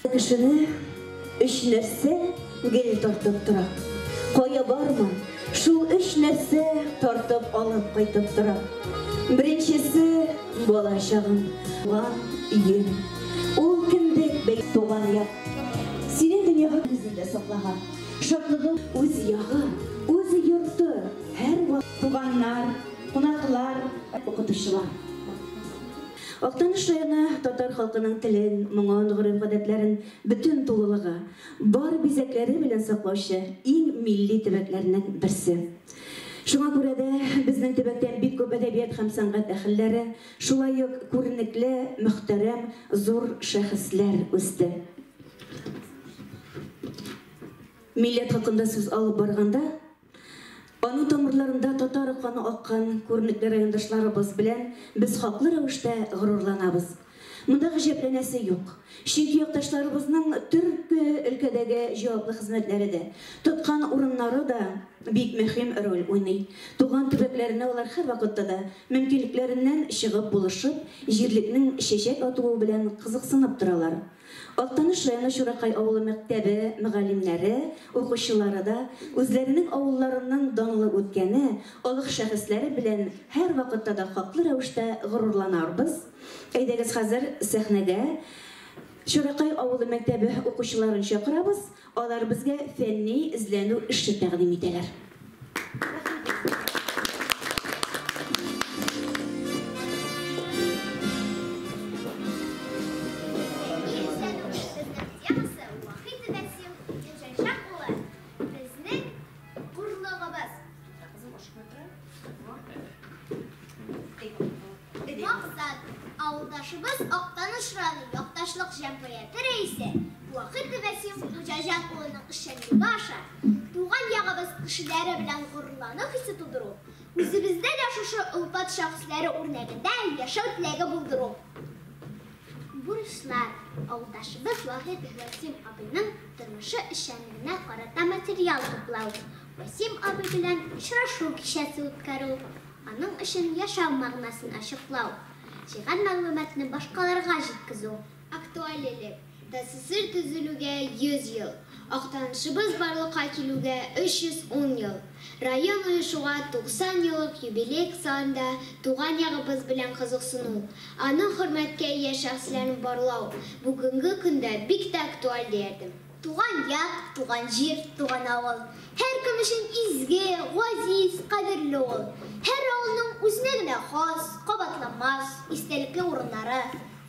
Кешене өч нәрсә гел тартып тора. Кая барма, шул өч нәрсә тартып алып кайтып тора. Беренчесе бала чагым, туган өем. Ул кендек бәй туган як. Синең дөньяга үзендә саклаган. Шатлыгым үз ягы, үз йорты, һәрвакыт туганнар, кунаклар, укытучылар. Актаныш районы татар халкының телен, моңын, гореф-гадәтләрен бөтен тулылыгы, бар бизәкләре белән саклаучы иң милли төбәкләрнең берсе. Шуңа күрә дә безнең төбәктән бик күп әдәбият һәм сәнгать әһелләре, шулай ук күренекле, мөхтәрәм, зур шәхесләр үсте. Милләт хакында сүз алып барганда, аның тамырларында татар каны аккан күренекле райондашларыбыз белән без хаклы рәвештә горурланабыз. Монда гаҗәпләнәсе юк. Чөнки якташларыбызның төрле өлкәдәге җаваплы хезмәтләре дә, тоткан урыннары да бик мөһим роль уйный. Туган төбәкләренә алар һәрвакытта да мөмкинлекләреннән чыгып булышып, җирлекнең чәчәк атуы белән кызыксынып торалар. Актаныш районы Чуракай авылы мәктәбе мөгаллимнәре, укучылары да үзләренең авылларының данлы үткәне, олуг шәхесләре белән һәрвакытта да хаклы рәвештә горурланарбыз. Әйдәгез хәзер сәхнәгә Чуракай авылы мәктәбе укучыларын чакырабыз, алар безгә фәнни эзләнү эше тәкъдим итәләр. Эзләнү эшебезнең темасы Вахит Вәсим Җәнҗал улы безнең горурлыгыбыз. Максат, авылдашыбыз Актаныш районы якташлык җәмгыяте рәисе Вахит Вәсим Хуҗаҗан улының эшчәнлеге аша туган ягыбыз кешеләре белән горурлану хисе тудыру, үзебездә дә шушы олпат шәхесләре үрнәгендә яшәү теләге булдыру. Бурычлар, авылдашыбыз Вахит Вәсим абыйның тормышы эшчәнлегенә карата материал туплау, Вәсим абый белән очрашу кичәсе үткәрү, аның өчен яшәү мәгънәсен ачыклау, җыйган мәгълүматны башкаларга җиткезү. Актуальлелек. ТАССР төзелүгә 100 ел, Актанышыбыз барлыкка килүгә 310 ел, район оешуга 90 еллык юбилей кысаларында туган ягыбыз белән кызыксыну, аның хөрмәткә ия шәхесләрен барлау бүгенге көндә бик тә актуаль диярдем. Туган як, туган җир, туган авыл. Һәркем өчен изге, газиз, кадерле ул. Һәр авылның үзенә генә хас, кабатланмас, истәлекле урыннары,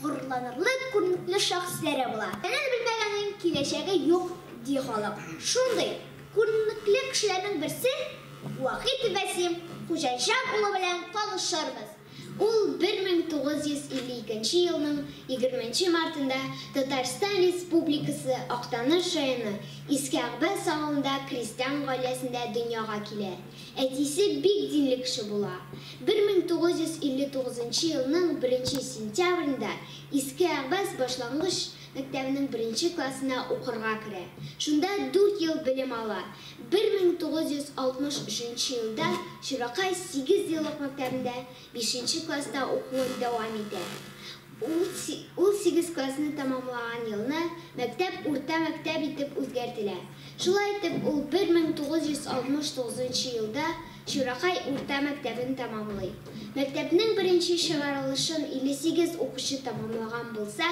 горурланырлык күренекле шәхесләре була. Телен белмәгәннең киләчәге юк, ди халык. Шундый күренекле кешеләрнең берсе Вахит Вәсим Хуҗаҗан улы белән танышырбыз. Ул 1952 елның 20 мартында Татарстан Республикасы Актаныш районы Иске Әгъбәс авылында крестьян гаиләсендә дөньяга килә. Әтисе бик динле кеше була. 1959 елның 1 сентябрендә Иске Әгъбәс башлангыч мәктәбенең беренче классына укырга керә. Шунда 4 ел белем ала. 1963 елда Чуракай 8 еллык мәктәбендә 5 класста укуын дәвам итә. Ул 8 классны тәмамлаган елны мәктәп урта мәктәп итеп үзгәртелә. Шулай итеп ул 1969 елда Чуракай урта мәктәбен тәмамлый. Мәктәпнең беренче чыгарылышын 58 укучы тәмамлаган булса,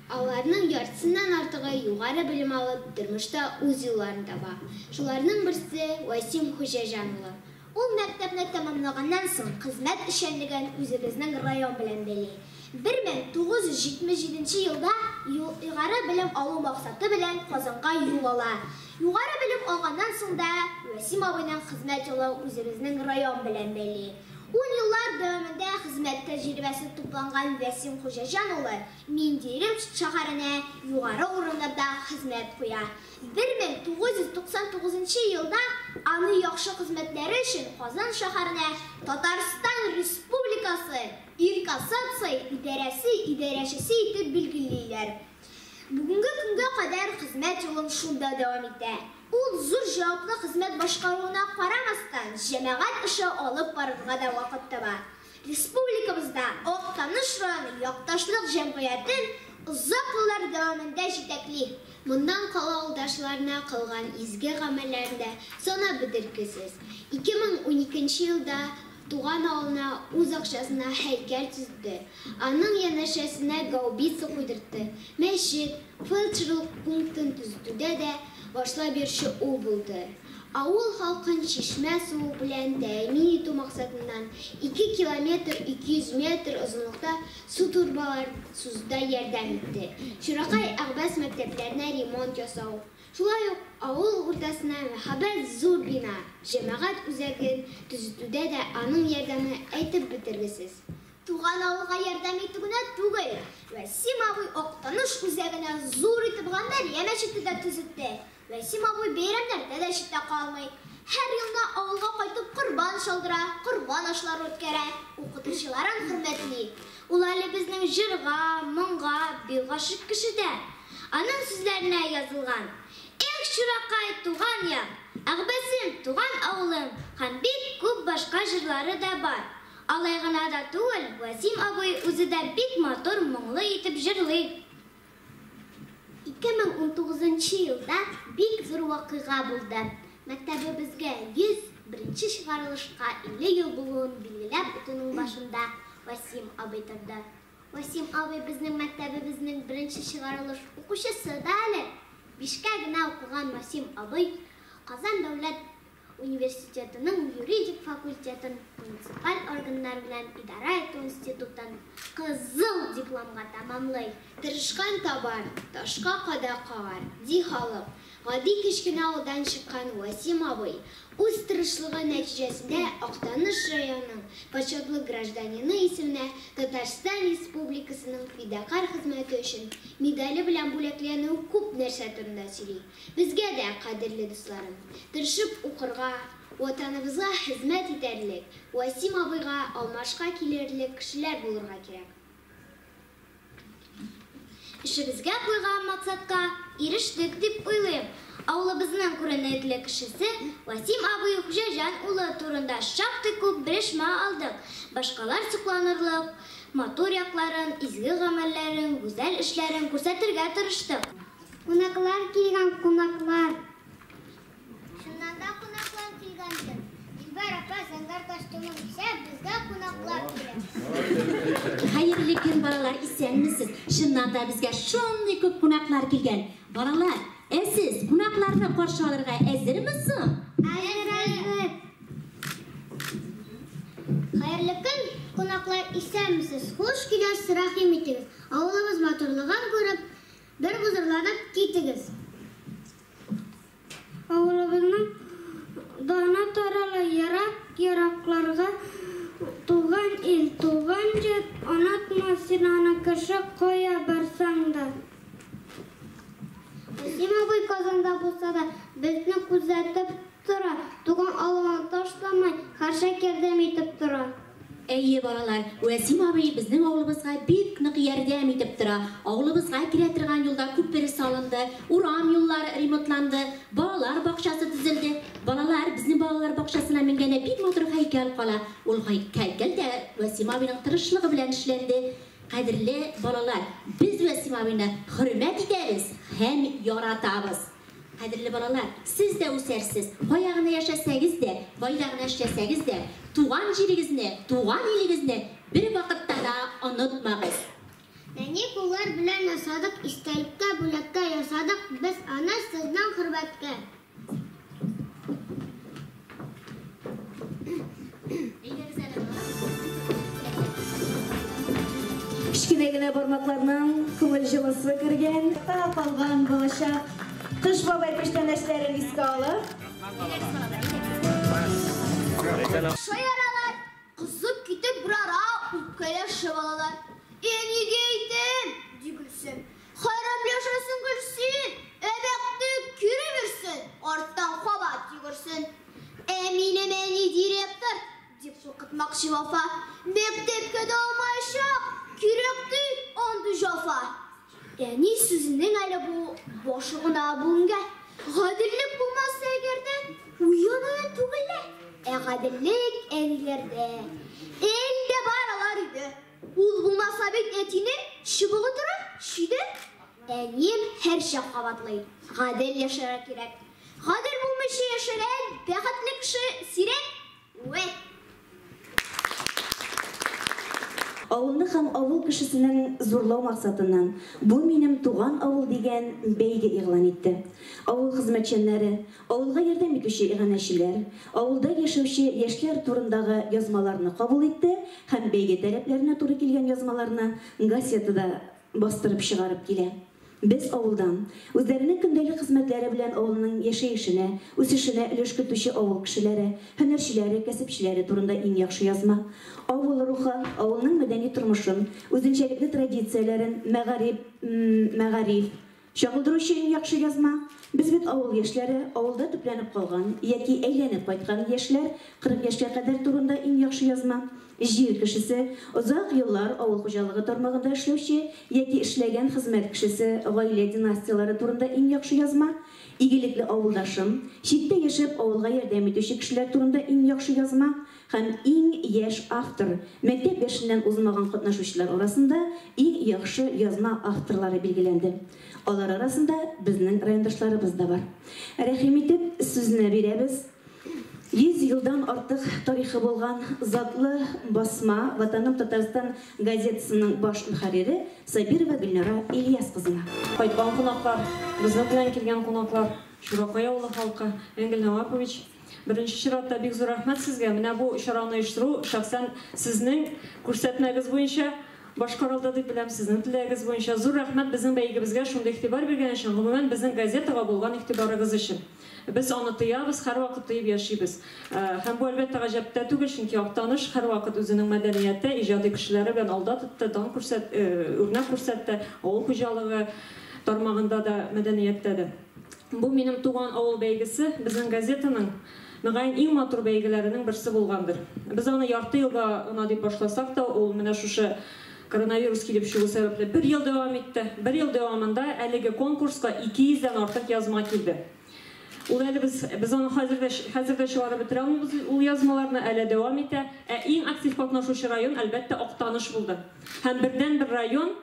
аларның яртысыннан артыгы югары белем алып, тормышта үз юлларын таба. Шуларның берсе Вәсим Хуҗаҗан улы. Ул мәктәпне тәмамлаганнан соң хезмәт эшчәнлеген үзебезнең район белән бәйли. 1977 елда югары белем алу максаты белән Казанга юл ала. Югары белем алганнан соң да Вәсим абыйның хезмәт юлы үзебезнең район белән бәйли. 10 еллар дәвамында хезмәт тәҗрибәсе тупланган Вәсим Хуҗаҗан улы Менделеевск шәһәренә югары урыннарда хезмәт куя. 1999 елда аны яхшы хезмәтләре өчен Казан шәһәренә Татарстан Республикасы Инкассация идарәсе идарәчесе итеп билгелиләр. Бүгенге көнгә кадәр хезмәт юлын шунда дәвам итә. Ул зур җаваплы хезмәт башкаруына карамастан, җәмәгать эше алып барырга да вакыт таба. Республикабызда Актаныш районы якташлык җәмгыятен озак еллар дәвамында җитәкли. Моннан кала авылдашларына кылган изге гамәлләрен дә санап бетергесез. 2012 елда туган авылына үз акчасына һәйкәл төзетте. Аның янәшәсенә гаубица куйдыртты. Мәчет, фельдшерлык пунктын төзетүдә дә башлап йөрүче ул булды. Авыл халкын чишмә суы белән тәэмин итү максатыннан 2 километр 200 метр озынлыкта су торбаларын сузуда ярдәм итте. Чуракай, Әгъбәс мәктәпләренә ремонт ясау. Шулай ук авыл уртасына мәһабәт зур бина, җәмәгать үзәген төзетүдә дә аның ярдәме әйтеп бетергесез. Туган авылга ярдәм итү генә түгел, Вәсим абый Актаныш үзәгенә зур итеп Гамбәрия мәчете дә төзетте. Вәсим абый бәйрәмнәрдә дә читтә калмый. Һәр елны авылга кайтып корбан чалдыра, корбан ашлары үткәрә, укытучыларын хөрмәтли. Ул әле безнең җырга, моңга бик гашыйк кеше дә. Аның сүзләренә язылган Эх, Чуракай, туган як, Әгъбәсем, туган авылым һәм бик күп башка җырлары да бар. Алай гына да түгел, Вәсим абый үзе дә бик матур, моңлы итеп җырлый. 2019 елда бик зур вакыйга булды. Мәктәбебезгә 100, беренче чыгарылышка 50 ел булуын билгеләп үтүнең башында Вәсим абый торды. Вәсим абый безнең мәктәбебезнең беренче чыгарылыш укучысы да әле. Бишкә генә укыган Вәсим абый Казан дәүләт университетының юридик факультетын, муниципаль органнар белән идарә итү институтын кызыл дипломга тәмамлый. Тырышкан табар, ташка кадак кагар, ди халык. Гади кечкенә авылдан чыккан Вәсим абый үз тырышлыгы нәтиҗәсендә Актаныш районының почетлы гражданины исеменә Татарстан Республикасының фидакарь хезмәте өчен медале белән бүләкләнүе күп нәрсә турында сөйли. Безгә дә, кадерле дусларым, тырышып укырга, Ватаныбызга хезмәт итәрлек, Вәсим абыйга алмашка килерлек кешеләр булырга кирәк. Эшебезгә куйган максатка ирештек дип уйлыйм. Авылыбызның күренекле кешесе Вәсим абый Хуҗаҗан улы турында шактый күп белешмә алдык. Башкалар сокланырлык матур якларын, изге гамәлләрен, гүзәл эшләрен күрсәтергә тырыштык. Кунаклар килгән, кунаклар. Чыннан да кунаклар килгәндер. Дилбәр апа зәңгәр костюмын кисә, безгә кунаклар килә. Хәерле көн, балалар, исәнмесез. Чыннан да безгә шундый күп кунаклар килгән. Балалар, ә сез кунакларны каршы алырга әзерме соң? Әзер, әзер. Хәерле көн, кунаклар, исәнмесез. Хуш киләсез, рәхим итегез. Авылыбыз матурлыгын күреп, бер хозурланып китегез. Авылыбызның даны тарала ерак-еракларга. Туган ил, туган җир, онытма син аны кеше кая барсаң да. Вәсим абый Казанда булса да, безне күзәтеп тора, туган авылын ташламый, һәрчак ярдәм итеп тора. Әйе, балалар, Вәсим абый безнең авылыбызга бик нык ярдәм итеп тора. Авылыбызга керә торган юлда күпер салынды, урам юллары ремонтланды, балалар бакчасы төзелде. Балалар, безнең балалар бакчасына менгәндә бик матур һәйкәл кала. Ул һәйкәл дә Вәсим абыйның тырышлыгы белән эшләнде. Кадерле балалар, без Вәсим абыйны хөрмәт итәбез һәм яратабыз. Кадерле балалар, сез дә үсәрсез, кая гына яшәсәгез дә, кайда гына эшләсәгез дә, туган җирегезне, туган илегезне бер вакытта да онытмагыз. Нәни куллар белән ясадык, истәлеккә, бүләккә ясадык без аны сезнең хөрмәткә. Кечкенә генә бармакларның күңел җылысы кергән, калган балачак Кыш бабай күчтәнәчләрен искә алып. Шаяралар, кызып китеп берара үпкәләшеп алалар. Әнигә әйтәм, ди Гөлсем. Хәрәмләшәсең Гөлсин, әбәкне кире бирсен, арттан кабат йөгерсен. Ә минем әни директор, дип куркытмакчы Вафа. Мәктәпкә дә алмаячак, кирәк ди андый җәфа. Әни сүзенең әле бу башы гына бүгенгә. Гаделлек булмаса әгәр дә, уен уен түгел лә. Ә гаделлек әниләрдә. Әлдә бар алар иде. Ул булмаса бит әтинең чыбыгы тора, Көч иде. Әнием һәрчак кабатлый: гадел яшәргә кирәк. Гадел булмыйча яшәгән бәхетле кеше сирәк. Вәт! Авылны һәм авыл кешесенең зурлау максатыннан «Бу минем туган авыл» дигән бәйге игълан итте. Авыл хезмәтчәннәре, авылга ярдәм итүче иганәчеләр, авылда яшәүче яшьләр турындагы язмаларны кабул итте һәм бәйге таләпләренә туры килгән язмаларны газетада бастырып чыгарып килә. Без авылдан. Үзләренең көндәлек хезмәтләре белән авылның яшәешенә, үсешенә өлеш кертүче авыл кешеләре, һөнәрчеләре, кәсепчеләре турында иң яхшы язма. Авыл рухы, авылның мәдәни тормышын, үзенчәлекле традицияләрен, мәгариф, мәгариф чагылдыручы иң яхшы язма. Без бит авыл яшьләре, авылда төпләнеп калган яки әйләнеп кайткан яшьләр, 40 яшькә кадәр турында иң яхшы язма. Җир кешесе, озак еллар авыл хуҗалыгы тармагында эшләүче яки эшләгән хезмәт кешесе, гаилә династияләре турында иң яхшы язма. Игелекле авылдашым, читтә яшәп авылга ярдәм итүче кешеләр турында иң яхшы язма һәм иң яшь автор, мәктәп яшеннән узмаган катнашучылар арасында иң яхшы язма авторлары билгеләнде. Алар арасында безнең райондашларыбыз да бар. Рәхим итеп, сүзне бирәбез. 100 елдан артык тарихы булган затлы басма «Ватаным Татарстан» газетасының баш мөхәррире Сабирова Гөлнара Ильяс кызына. Кайткан кунаклар, безнең белән килгән кунаклар, Чуракай авылы халкы, Энгель Навапович, беренче чиратта бик зур рәхмәт сезгә. Менә бу чараны оештыру шәхсән сезнең күрсәтмәгез буенча башкарылды дип беләм, сезнең теләгегез буенча. Зур рәхмәт безнең бәйгебезгә шундый игътибар биргән өчен, гомумән безнең газетага булган игътибарыгыз өчен. Без аны тоябыз, һәрвакыт тоеп яшибез. Һәм бу әлбәттә гаҗәп тә түгел, чөнки Актаныш һәрвакыт үзенең мәдәнияте, иҗади кешеләре белән алда тотты, дан күрсәт, үрнәк күрсәтте, авыл хуҗалыгы тармагында да, мәдәнияттә дә. Бу минем туган авыл бәйгесе безнең газетаның мөгаен иң матур бәйгеләренең берсе булгандыр. Без аны ярты елга гына дип башласак та, ул менә шушы коронавирус килеп чыгу сәбәпле бер ел дәвам итте. Бер ел дәвамында әлеге конкурска 200дән артык язма килде. Ул әле без аны хәзер дә чыгарып бетерә алмыйбыз, ул язмаларны әле дәвам итә. Ә иң актив катнашучы район, әлбәттә, Актаныш булды. Һәм бердән-бер район,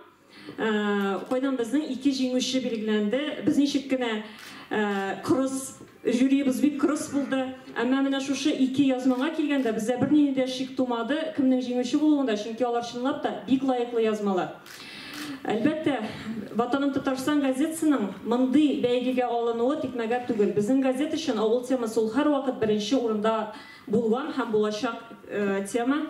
кайдан безнең ике җиңүче билгеләнде. Без ничек кенә кырыс, жюриебез бик кырыс булды. Әмма менә шушы ике язмага килгәндә бездә бернинди дә шик тумады кемнең җиңүче булуында, чөнки алар чынлап та бик лаеклы язмалар. Әлбәттә, «Ватаным Татарстан» газетасының мондый бәйгегә алынуы тикмәгә түгел. Безнең газета өчен авыл темасы ул һәрвакыт беренче урында булган һәм булачак тема.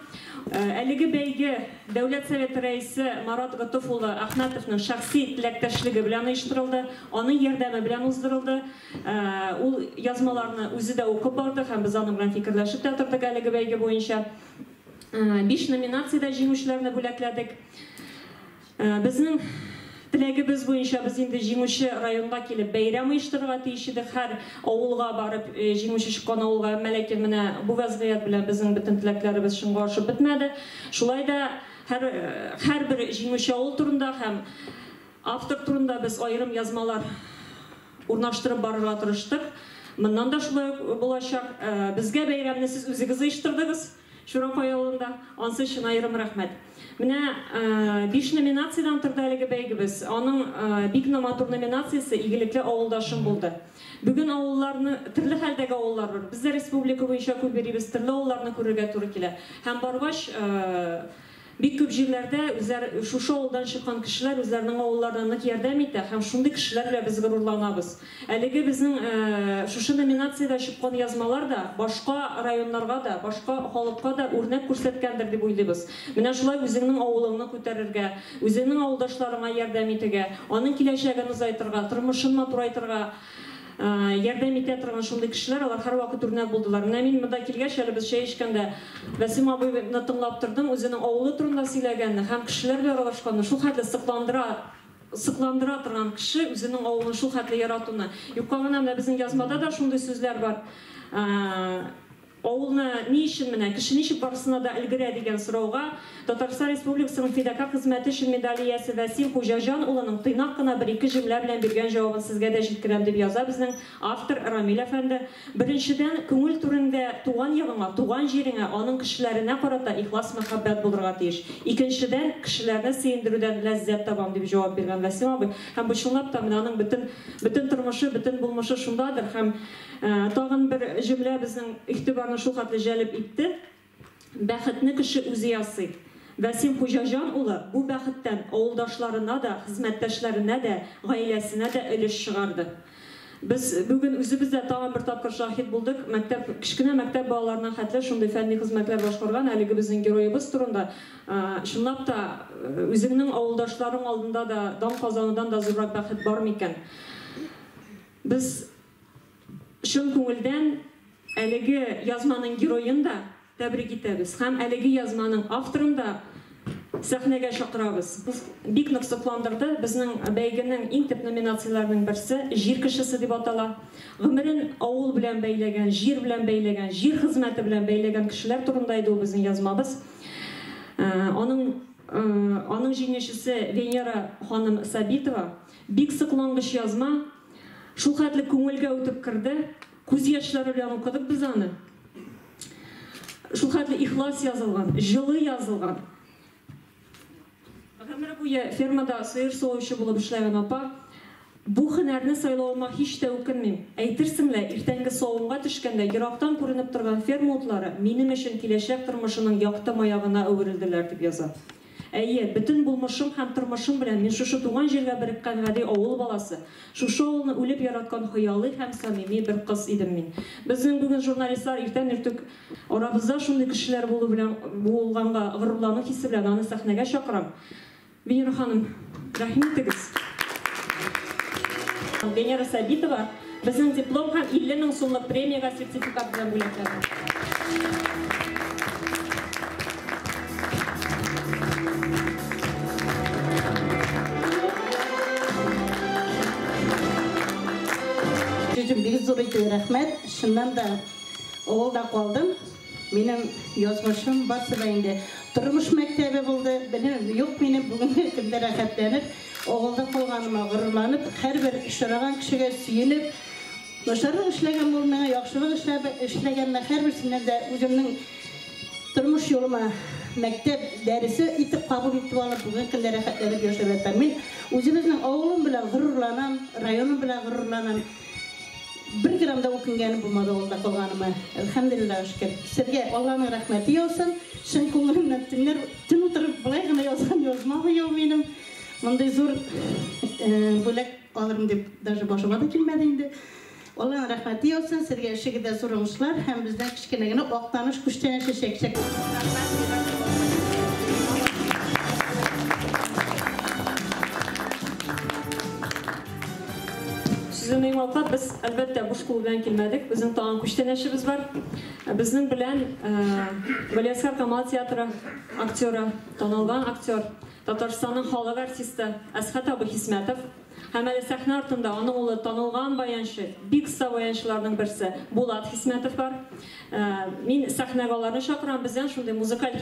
Әлеге бәйге Дәүләт Советы рәисе Марат Готов улы Әхмәтовның шәхси теләктәшлеге белән оештырылды, аның ярдәме белән уздырылды. Ул язмаларны үзе дә укып барды һәм без аның белән фикерләшеп тә тордык әлеге бәйге буенча. 5 номинациядә җиңүчеләрне бүләкләдек. Безнең теләгебез буенча без инде җиңүче районга килеп бәйрәм оештырырга тиеш идек. Һәр авылга барып, җиңүче чыккан авылга, әмма ләкин менә бу вәзгыять белән безнең бөтен теләкләребез чынга ашып бетмәде. Шулай да һәрбер җиңүче авыл турында һәм автор турында без аерым язмалар урнаштырып барырга тырыштык. Моннан да шулай ук булачак. Безгә бәйрәмне сез үзегез оештырдыгыз. Чуракай авылында, ансы өчен аерым рәхмәт. Менә 5 номинациядән торды әлеге бәйгебез. Аның бик матур номинациясе «Игелекле авылдашым» булды. Бүген авылларны, төрле хәлдәге авыллар бар. Без дә республика буенча күп йөрибез, төрле авылларны күрергә туры килә. Һәм баргач, бик күп җирләрдә үзләр шушы авылдан чыккан кешеләр үзләренең авылларына нык ярдәм итә һәм шундый кешеләр белән без горурланабыз. Әлеге безнең шушы номинациядә чыккан язмалар да башка районнарга да, башка халыкка да үрнәк күрсәткәндер дип уйлыйбыз. Менә шулай үзеңнең авылыңны күтәрергә, үзеңнең авылдашларыңа ярдәм итергә, аның киләчәген озайтырга, тормышын матурайтырга ярдәм итә торган шундый кешеләр, алар һәрвакыт үрнәк булдылар. Менә мин монда килгәч, әле без чәй эчкәндә Вәсим абыйны тыңлап тордым, үзенең авылы турында сөйләгәнне һәм кешеләр белән аралашканны шул хәтле сыкландыра торган кеше үзенең авылын шул хәтле яратуны. Юкка гына менә безнең язмада да шундый сүзләр бар. Авылны ни өчен менә кеше ничек барысына да өлгерә дигән сорауга Татарстан Республикасының фидакарь хезмәте өчен медале иясе Вәсим Хуҗаҗан улының тыйнак кына бер-ике җөмлә белән биргән җавабын сезгә дә җиткерәм, дип яза безнең автор Рамил әфәнде. Беренчедән, күңел түрендә туган ягыңа, туган җиреңә, аның кешеләренә карата ихлас мәхәббәт булырга тиеш. Икенчедән, кешеләрне сөендерүдән ләззәт табам, дип җавап биргән Вәсим абый. Һәм бу чынлап та менә аның бөтен бөтен тормышы, бөтен булмышы шундадыр. Һәм Тагын бер җөмлә безнең игътибарны шулхәтле җәлеп итте, Бәхетне кеше үзе ясый. Вәсим Хуҗаҗан улы бу бәхеттән авылдашларына да, хезмәттәшләренә дә, гаиләсенә дә өлеш чыгарды. Без бүген үзебез дә тагын бер тапкыр шаһит булдык, мәктәп, кечкенә мәктәп балаларына хәтле шундый фәнни хезмәтләр башкарган әлеге безнең героебыз турында, чынлап та, үзеңнең авылдашларың алдында да дан казанудан да зуррак бәхет бар микән? Без чын күңелдән әлеге язманың героен да тәбрик итәбез һәм әлеге язманың авторын да сәхнәгә чакырабыз. Без бик нык сокландырды. Безнең бәйгенең иң төп номинацияләренең берсе Җир кешесе дип атала. Гомерен авыл белән бәйләгән, җир белән бәйләгән, җир хезмәте белән бәйләгән кешеләр турында иде ул безнең язмабыз. Аның аның җиңүчесе Венера ханым Сабитова. Бик соклангыч язма. Шулхәтле күңелгә үтеп керде. Күз яшьләре белән укыдык без аны. Шулхәтле ихлас язылган, җылы язылган. Гомере буе фермада сыер савучы булып эшләгән апа, Бу һөнәрне сайлавыма һич тә үкенмим. Әйтерсең лә, иртәнге савымга төшкәндә ерактан күренеп торган ферма утлары минем өчен киләчәк тормышының якты маягына әверелделәр, дип яза. Әйе, бөтен булмышым һәм тормышым белән мин шушы туган җиргә береккән гади авыл баласы, шушы авылны үлеп яраткан хыялый һәм самими бер кыз идем мин. Безнең бүген журналистлар иртән иртүк арабызда шундый кешеләр булу белән булганга горурлану хисе белән аны сәхнәгә чакырам. Венера ханым, рәхим итегез. Венера Сабитова безнең диплом һәм 50 мең сумлык премиягә сертификат белән бүләкләнде. Сүзем бик зур итеп рәхмәт. Чыннан да авылда калдым. Минем язмышым барсы да инде тормыш мәктәбе булды. Белем юк минем бүгенге көндә рәхәтләнеп, авылда калганыма горурланып, һәрбер очраган кешегә сөенеп, начарлык эшләгән булмый, яхшылык эшләп эшләгәнмә һәрберсеннән дә үземнең тормыш юлыма мәктәп дәресе итеп кабул итеп алып, бүгенге көндә рәхәтләнеп яшәп ятам. Мин үзебезнең авылым белән горурланам, районым белән горурланам. Бер грамм да үкенгәнем булмады авылда калганыма. Әлхәмдүлиллаһ, шөкер. Сезгә Алланың рәхмәте яусын. Чын күңелемнән төннәр төн утырып болай гына язган язма быел минем. Мондый зур бүләк алырмын дип даже башыма да килмәде инде. Алланың рәхмәте яусын, сезгә эшегездә зур уңышлар һәм бездән кечкенә генә Актаныш күчтәнәче чәкчәк. Сүземне йомгаклап, без, әлбәттә, буш кул белән килмәдек. Безнең тагын күчтәнәчебез бар. Безнең белән Галиәсгар Камал театры актеры, танылган актер, Татарстанның халык артисты Әсхәт абый Хисмәтов һәм әле сәхнә артында аның улы танылган баянчы, бик оста баянчыларның берсе Булат Хисмәтов бар. Мин сәхнәгә аларны чакырам. Бездән шундый музыкаль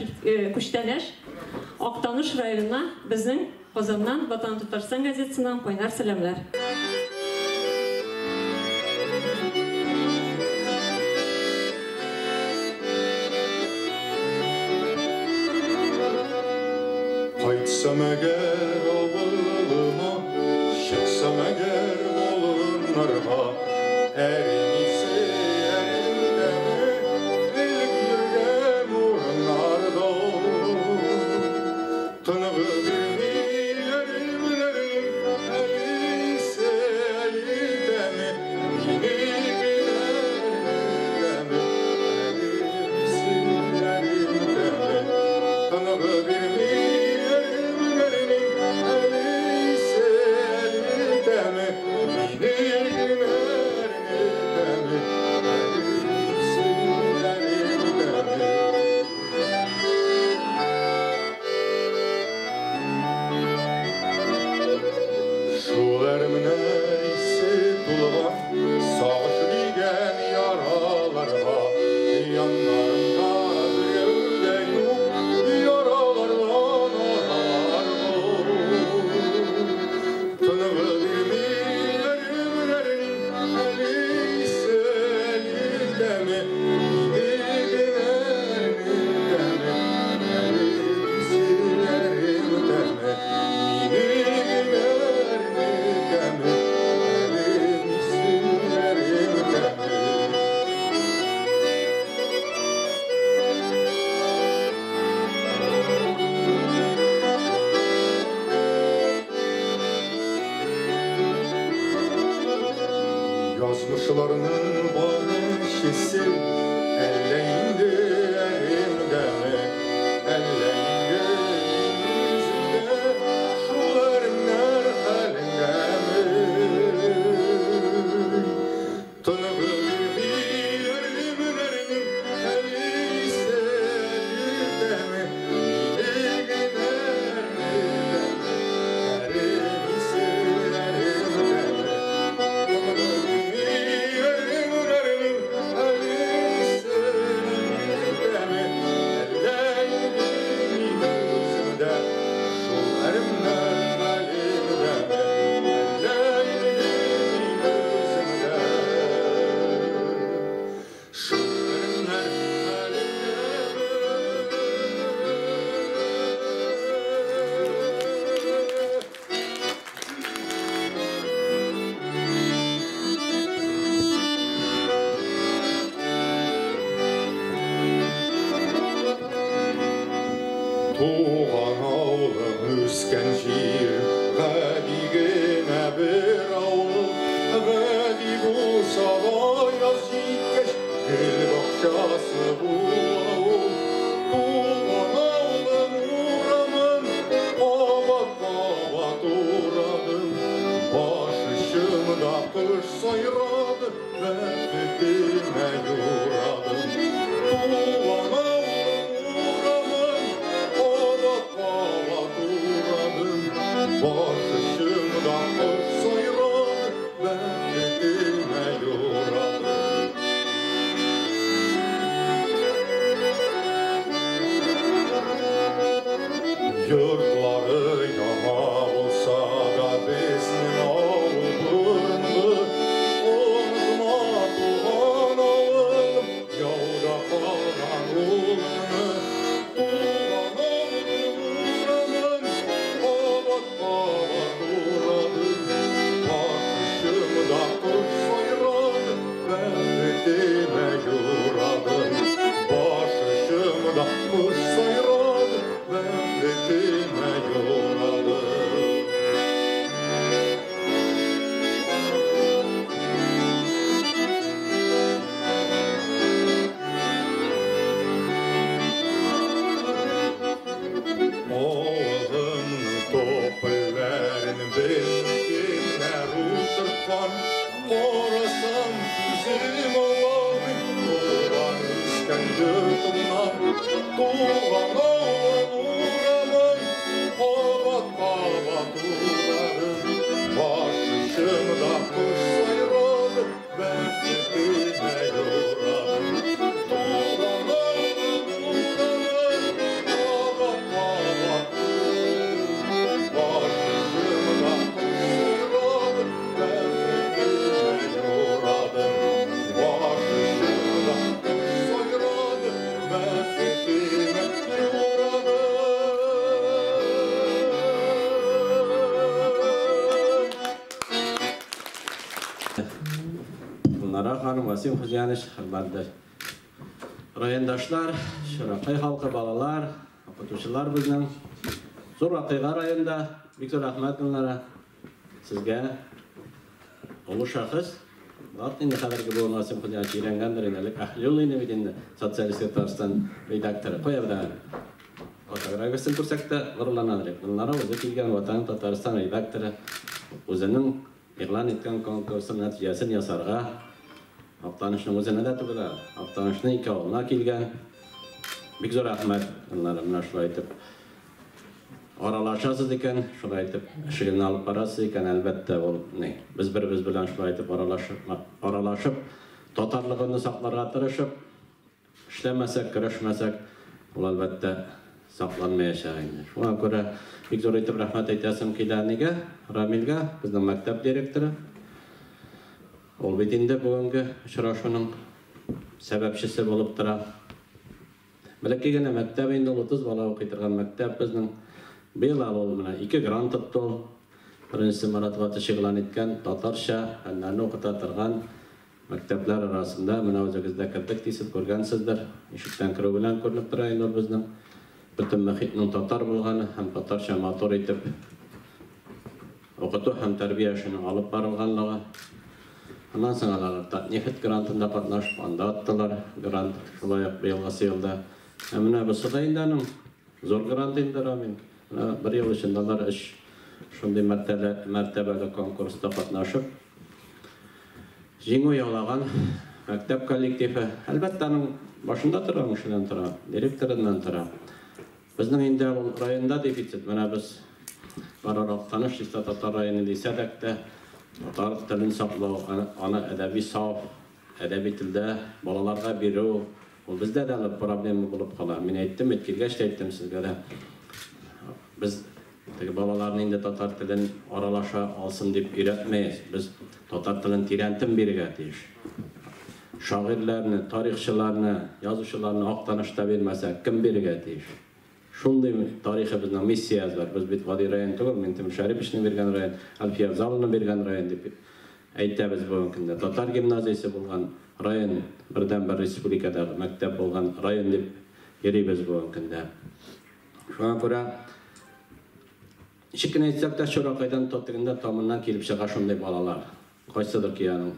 күчтәнәч Актаныш районына безнең Казаннан, Ватаным Татарстан газетасыннан кайнар сәламләр. Кайтсам әгәр авылыма, чыксам әгәр болыннарга, әринисе, әрилдәме, элек йөргән урыннарда. Тынгы бирми, әрим, әрим, әле Язмышларның бар әчесе, әллә инде әремдәме, әллә инде мин үземдә, шул әремнәр хәлендәме? Тынгы бирми әремнәрнең әле исә, әле тәме, мине генә әрнетәме, әрем исе, әрем тәме. Тынгы бирми әремнәрнең әле исә, әле тәме, әллә инде мин үземдә, шул әремнәр хәлендәме, әллә инде мин үземдә, шул әремнәр хәлендәме. Туган авылым, үскән җир, гади генә бер авыл, гади булса да яз җиткәч, гөл бакчасы бу авыл. Туган авылым урамын кабат-кабат урадым, баш очымда кош сайрады, бәхетемә юрадым. Туган авылым урамын кабат-кабат урадым, баш очымда кош сайрады, бәхетемә юрадым. Йортлары яңа булса да безнең авыл борынгы, онытма туган авылым, яуда калган улыңны. Туган авылым урамын кабат-кабат урадым, баш очымда кош сайрады, бәхетемә юрадым. Баш очымда кош сайрады, бәхетемә юрадым. Авылымның топольләрен белмим кемнәр утырткан, карасам күзем аламый, туган үскән йортымнан. Туган авылым урамын кабат-кабат урадым, баш очымда кош сайрады, бәхетемә юрадым. Туган авылым урамын кабат-кабат урадым, баш очымда кош сайрады, бәхетемә юрадым. Баш очымда кош сайрады, бәхетемә юрадым. Гөлнара ханым, Васим Хузянович, хөрмәтле райондашлар, Чуракай халкы, балалар, укытучылар безнең. Зур вакыйга районда, бик зур рәхмәт Гөлнара. Сезгә олы шәхес, Лат инде хәзерге буын Васим Хузянович өйрәнгәндер инде, элек Әһлиул инде бит инде, Социалистик Татарстан редакторы. Кая бер фотографиясын күрсәк тә горурланадыр. Гөлнара үзе килгән Ватан Татарстан редакторы үзенең игълан иткән конкурсын нәтиҗәсен ясарга Актанышның үзенә дә түгел, Актанышның ике авылына килгән. Бик зур рәхмәт Гөлнара, менә шулай итеп аралашасыз икән, шулай итеп эшегезне алып барасыз икән, әлбәттә, ул ни, без бер-беребез белән шулай итеп аралашып, татарлыгын сакларга тырышып, эшләмәсәк, көрәшмәсәк, ул әлбәттә сакланмаячак инде. Шуңа күрә бик зур итеп рәхмәт әйтәсем килә нигә, Рамилгә, безнең мәктәп директоры. Ул бит инде бүгенге очрашуның сәбәпчесе булып тора. Бәләкәй генә мәктәп инде, ул 30 бала укый торган мәктәп безнең. Быел әле ул менә 2 грант тотты ул. Беренчесе Марат Гатыш игълан иткән татарча фәннәрне укыта торган мәктәпләр арасында менә үзегез дә кердек дисез, күргәнсездер. Ишектән керү белән күренеп тора инде ул безнең. Бөтен мөхитнең татар булганы һәм татарча матур итеп укыту һәм тәрбия эшенең алып барылганлыгы. Аннан соң алар Татнефть грантында катнашып, анда аттылар грант, шулай ук быелгысы елда. Ә менә бусы да инде аның зур грант инде, Рамил. Менә бер ел эчендә алар өч шундый мәртәбәле конкурста катнашып, җиңү яулаган мәктәп коллективы. Әлбәттә, аның башында торган кешедән тора, директорыннан тора. Безнең инде ул районда дефицит. Менә без барыр Актаныш чиста татар районы дисәк тә, татар телен саклау, аны әдәби саф, әдәби телдә балаларга бирү, ул бездә дә әле проблема булып кала. Мин әйттем, килгәч тә әйттем сезгә дә. Без теге балаларны инде татар телен аралаша алсын дип өйрәтмәйбез. Без татар телен тирәнтен бирергә тиеш. Шагыйрьләрне, тарихчыларны, язучыларны Актанышта бирмәсәк, кем бирергә тиеш? Шундый тарихы безнең миссиябез бар. Без бит гади район түгел, Минтимер Шәриповичны биргән район, Әлфия Авзаловны биргән район дип әйтәбез бүгенге көндә. Татар гимназиясе булган район, бердәнбер республикадагы мәктәп булган район дип йөрибез бүгенге көндә. Шуңа күрә ничек кенә әйтсәк тә, Чуракайдан тотыгында тамыннан килеп чыга шундый балалар. Кайсыдыр ки аның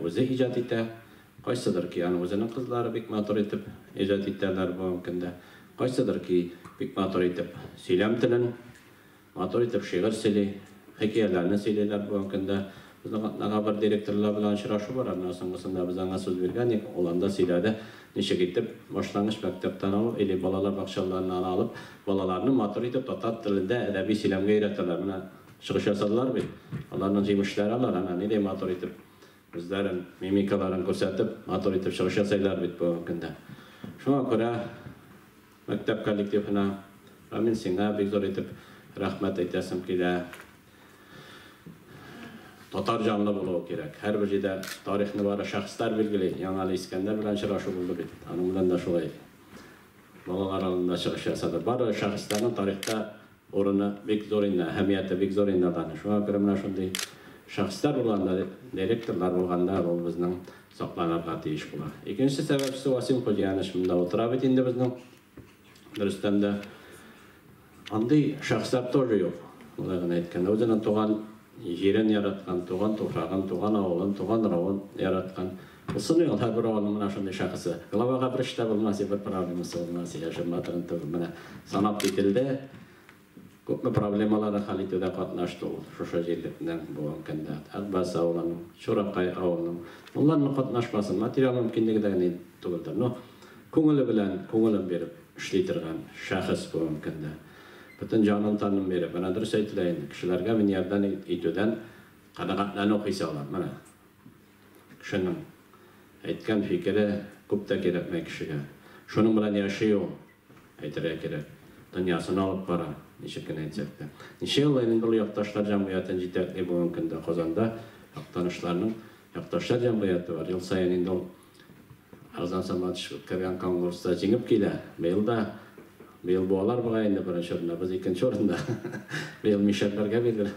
үзе иҗат итә, кайсыдыр ки аның үзенең кызлары бик матур итеп иҗат итәләр бүгенге көндә. Кайсыдыр ки бик матур итеп сөйләм телен, матур итеп шигырь сөйли, хикәяләрне сөйлиләр бүгенге көндә. Безнең атнага бер директорлар белән очрашу бар, менә соңгысында без аңа сүз биргән идек, ул анда сөйләде, ничек итеп башлангыч мәктәптән алып или балалар бакчаларыннан алып, балаларны матур итеп татар телендә әдәби сөйләмгә өйрәтәләр. Менә чыгыш ясадылар бит. Аларның җимешләре алар, әнә нидәй матур итеп үзләрен, мимикаларын күрсәтеп, матур итеп чыгыш ясайлар бит бүгенге көндә. Шуңа күрә мәктәп коллективына, Рамил, сиңа бик зур итеп рәхмәт әйтәсем килә. Татар җанлы булуы кирәк. Һәрбер җирдә тарихны бары шәхесләр билгели. Яңа әле Искәндәр белән очрашу булды бит. Аның белән дә шулай балалар алдында чыгыш ясады. Бары шәхесләрнең тарихта урыны бик зур инде, әһәмияте бик зур инде аларның. Шуңа күрә менә шундый шәхесләр булганда, директорлар булганда, ул безнең сакланырга тиеш була. Икенче сәбәпчесе Васим Хуҗиянович монда утыра бит инде безнең. Дөрестән дә андый шәхесләр тоже юк. Болай гына әйткәндә, үзенең туган җирен яраткан, туган туфрагын, туган авылын, туган районын яраткан. Булсын ул һәрбер авылның менә шундый шәхесе. Главага бер эш тә булмас, бер проблемасы булмас, яшермә торган түгел. Менә санап кителде. Күпме проблемаларны хәл итүдә катнашты ул шушы җирлекнең бүгенге көндә. Акбас авылының, Чуракай авылының. Аларның катнашмасын, материал мөмкинлеге дә генә түгелдер. Но күңеле белән, күңелен биреп эшли торган шәхес бүгенге көндә. Бөтен җанын тәнен биреп, менә дөрес әйтелә инде, кешеләргә мин ярдәм итүдән канәгатьләнү хисе алам. Менә кешенең әйткән фикере күп тә кирәкмәй кешегә. Шуның белән яши ул, әйтергә кирәк. Дөньясын алып бара, ничек кенә әйтсәк тә. Ничә ел инде ул якташлар җәмгыятен җитәкли бүгенге көндә Казанда Актанышларның якташлар җәмгыяте бар. Ел саен инде ул Арзан Саматович үткәргән конкурста җиңеп килә. Быел да, быел буалар бугай инде беренче урында, без икенче урында. Быел мишәрләргә бирделәр.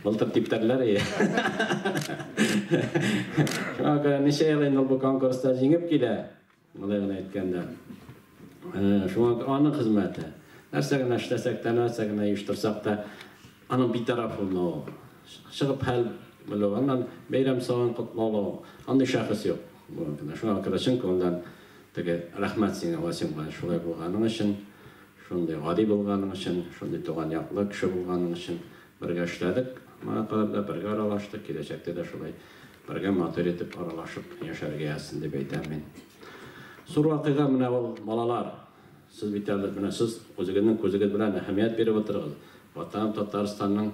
Былтыр типтәрләр ие. Шуңа күрә ничә ел инде ул бу конкурста җиңеп килә. Болай гына әйткәндә. Шуңа аның хезмәте. Нәрсә генә эшләсәк тә, нәрсә генә оештырсак та, аның битараф булмавы, чыгып хәл белү, аннан бәйрәм саен котлау, андый шәхес юк бүгенге көндә. Шуңа күрә чын күңелдән теге рәхмәт сиңа, Васимга, шулай булганың өчен, шундый гади булганың өчен, шундый туган яклы кеше булганың өчен бергә эшләдек. Моңа кадәр дә бергә аралаштык, киләчәктә дә шулай бергә матур итеп аралашып яшәргә язсын дип әйтәм мин. Зур вакыйга менә ул балалар. Сез бит әле менә сез үзегезнең күзегез белән әһәмият биреп утырыгыз. Ватан Татарстанның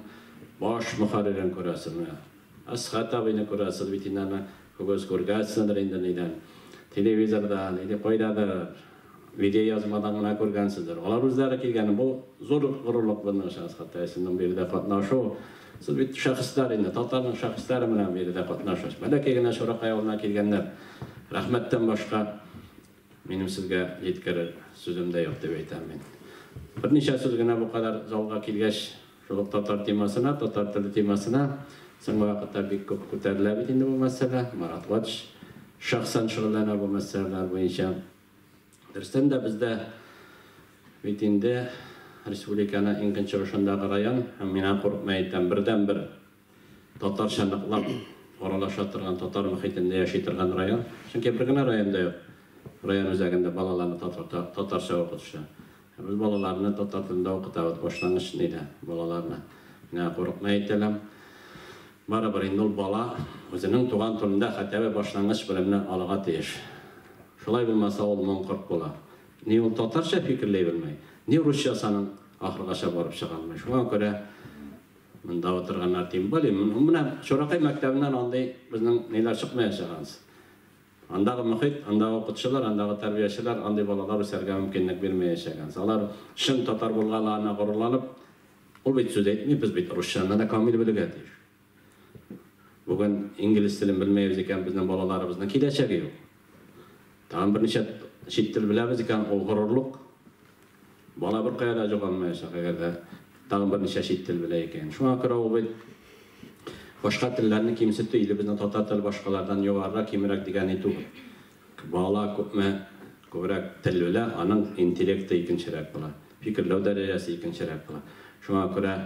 баш мөхәррирен күрәсез менә. Әсхәт абыйны күрәсез бит инде аны күгез күргәнсездер инде нидән. Телевизордан или кайдадыр видео язмадан гына күргәнсездер. Алар үзләре килгән. Бу зур горурлык безнең өчен Әсхәт абыйның биредә катнашу. Сез бит шәхесләр инде, татарның шәхесләре белән биредә катнашасыз. Бәләкәй генә Чуракай авылына килгәннәр. Рәхмәттән башка минем сезгә җиткерер сүзем дә юк дип әйтәм мин. Берничә сүз генә бу кадәр залга килгәч, шул ук татар темасына, татар теле темасына соңгы вакытта бик күп күтәрелә бит инде бу мәсьәлә. Марат Ватш шәхсән шөгыльләнә бу мәсьәләләр буенча. Дөрестән дә бездә бит инде республиканың иң көнчыгышындагы район, һәм мин курыкмай әйтәм, бердәнбер татарча ныклап аралаша торган, татар мөхитендә яши торган район. Чөнки бер генә районда юк. Район үзәгендә балаларны татарча укытучы. Без балаларны татар телендә укытабыз, башлангыч нидә балаларны. Менә курыкмый әйтәләм. Барыбер инде ул бала үзенең туган телендә хәтта башлангыч белемне алырга тиеш. Шулай булмаса ул моңкорт була. Ни ул татарча фикерли белмәй, ни русчасының ахыргача барып чыга алмый. Шуңа күрә монда утырганнар тем более, менә Чуракай мәктәбеннән андый безнең ниләр чыкмаячак ансы. Андагы мөхит, андагы укытучылар, андагы тәрбиячеләр андый балалар үсәргә мөмкинлек бирмәячәк. Алар чын татар булганларына горурланып, ул бит сүз әйтми, без бит русчаны да камил белергә тиеш. Бүген инглиз телен белмәйбез икән, безнең балаларыбызның киләчәге юк. Тагын берничә чит тел беләбез икән, ул горурлык. Бала бер кая да югалмаячак, әгәр дә тагын берничә чит тел белә икән. Шуңа күрә ул бит башка телләрне кимсетү, илебезнең татар теле башкалардан югарырак, кимрәк дигән түгел. Бала күпме күбрәк тел белә, аның интеллекты икенчерәк була, фикерләү дәрәҗәсе икенчерәк була. Шуңа күрә